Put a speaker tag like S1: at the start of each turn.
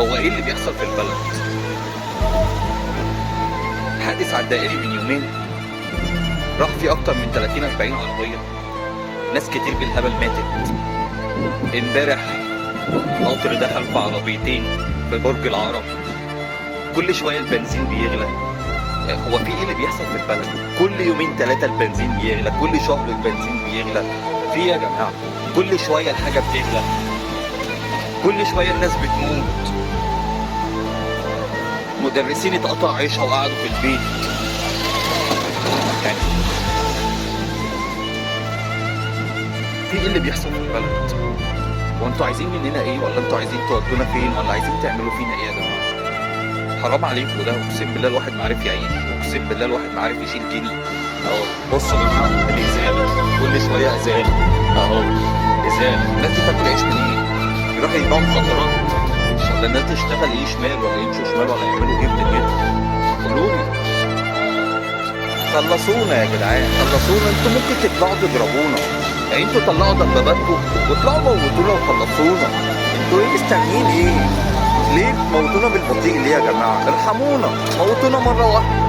S1: هو ايه اللي بيحصل في البلد؟ حادث على الدائري من يومين راح فيه اكتر من 30 40 عربية، ناس كتير بالهبل ماتت. امبارح قطر دخل في عربيتين في برج العرب. كل شوية البنزين بيغلى. هو في ايه اللي بيحصل في البلد؟ كل يومين ثلاثة البنزين بيغلى، كل شهر البنزين بيغلى. في ايه يا جماعة؟ كل شوية الحاجة بتغلى، كل شوية الناس بتموت، مدرسين اتقطع عيشها وقعدوا في البيت. يعني في ايه اللي بيحصل في البلد؟ هو انتوا عايزين مننا ايه؟ ولا انتوا عايزين تودونا فين؟ ولا عايزين تعملوا فينا ايه يا جماعة؟ حرام عليكم ده، اقسم بالله الواحد ما عارف يعيش، اقسم بالله الواحد ما عارف يشيل جنيه. اهو بصوا يا جماعة الازالة، كل شوية ازالة، اهو ازالة. الناس دي تاكل عيش منين؟ يروحوا يبيعوا مخدرات؟ ولا الناس تشتغل ايه شمال، ولا يمشوا شمال، ولا يعملوا ايه في دنيتهم؟ قولوا لي. خلصونا يا جدعان، خلصونا. انتوا ممكن تطلعوا تضربونا، يعني انتوا طلعوا دباباتكم واطلعوا موتونا وخلصونا. انتوا ايه مستنيين ايه؟ ليه موتونا بالبطيء ليه يا جماعة؟ ارحمونا، موتونا مرة واحدة.